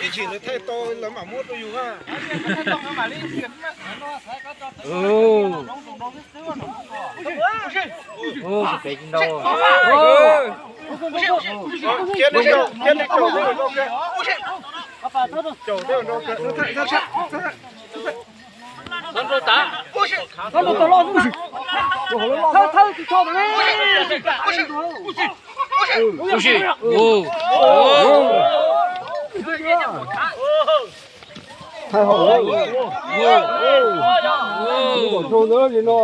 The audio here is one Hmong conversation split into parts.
Ib chim nws thaij tau lawv mam muab rau yus na. Pem tsis ntau. Cia nej caum, cia nej caum, caum, caum. Thaij hauv, kom rau ntawd li no.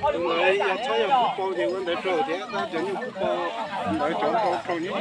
Tus ntawd yog txhob yog kuv pau ces ua ntawd rau thiab, tab cov nyuj kuv pau ntawd cov pau rau nyuj.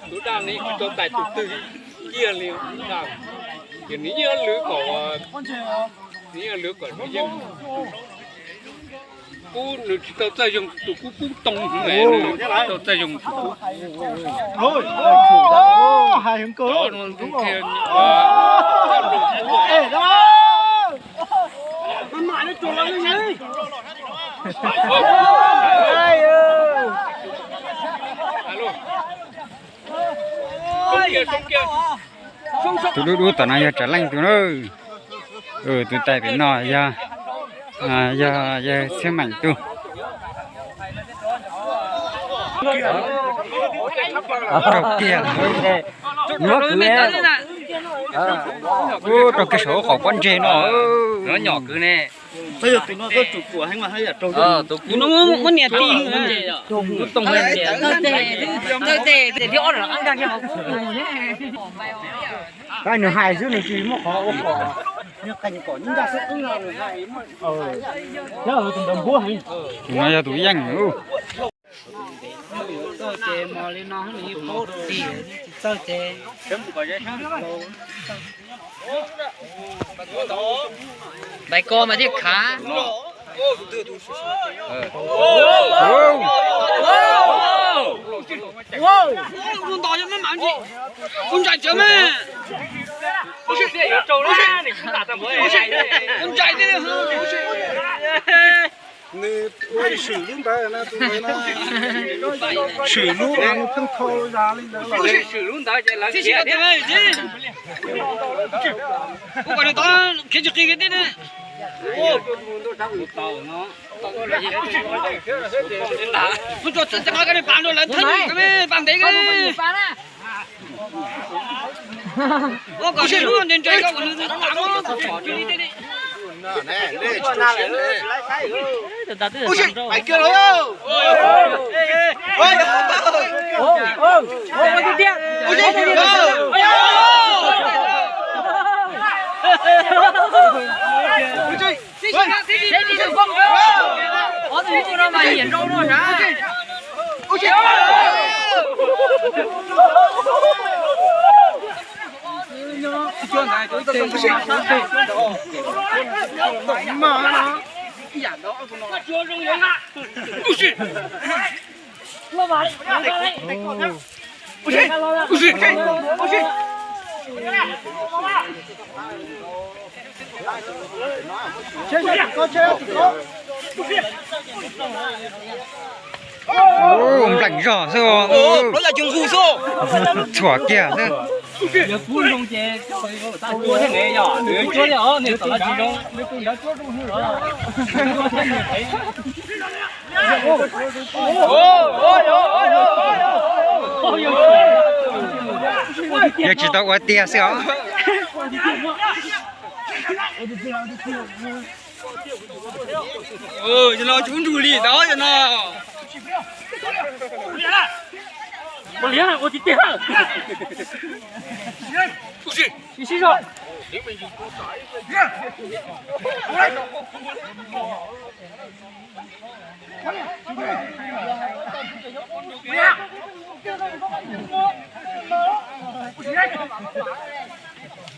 Tus daj ne tsis tau tais tus twg kiag li, ces nws yeej lwv kom, nws yeej lwv kom nws yeej kub, nws tsis tau txawj zoo tus kub kub too, nws tsis tau txawj zoo tus kub. Tus dub dub tom no yog Tsav Leej tus na. Tus tais pem no yog, yog, yog Xab Meem tus. Raug kiag, muab kwv, raug kiag saum qhov pob ntseg no. Nyob nyom kwv ne. Tus no muab niam ti, tawg tes, tes thiab ob rab nkag kiag hauv. Tab nws hais xwb nws tsis muaj qhov ua kom, nws qees kom nyuj nkag xub qwb no nws hais. Tus no yog tus yeej. Txawj ces mos li no nws yeej paub tiag, tsis txawj ces ntais ko mas thiaj khav. Tus ntais cov mab mam ntsis, tus ntais cov mas, tus ntais thiab. Nws ua swm lub ntawd na, tus ntawd na, swm lub, nws pheej thau zas li ntawd los. Swm lub ntawd ces lawv khiav thiab. Kuv kom nws tod khiav tsis qis kiag thiab na. Mus tso txhua txhua qhov, koj niag pam rau lawv thwb, pam ntev koj. Ua kom nws lub nte nte koj, kom nws tam li. Npleem zog xwb. Txhuam kiag xwb. Yog kub zoo ces tau cuab thiab ne, yog nws cuab thiab os, nws txom tsis zoo. Yog tsis tau ua tiag xwb os. Cov no tsis ua ntsug li tau cov no. Ua tiag tiag. Sib sib zog.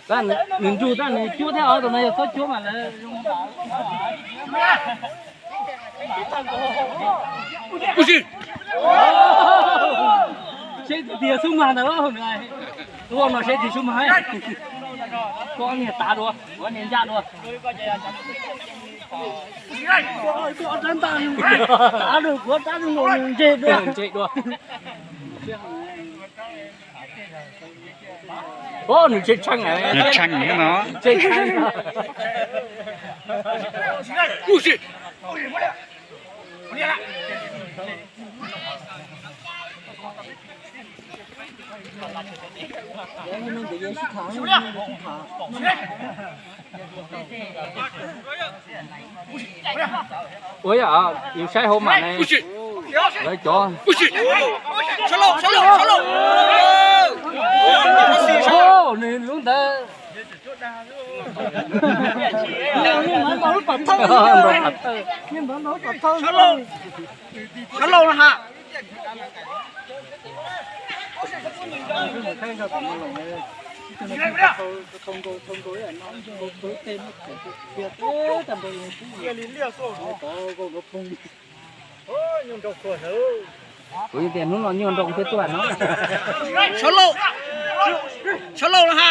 Tab nws nrug tab nws cuab thiab os, tus no yog txhob cuab mas lawv zoo. Seb tiag xub mag ntawd, ua no seb tiag xub mag. Koj niag tav dua, kuv niag ncaj dua. Tav dua, kuv tav dua, ntseg dua. Ntseg dua. Nws tshee tshee, nws tshee no. Ua yam yus saib hauv mas ne, lawv cov nws lub ntawd. Kuv yeej tias hnub no nyuag nroo thiab tuaj no. Sab laug, sab laug no ha.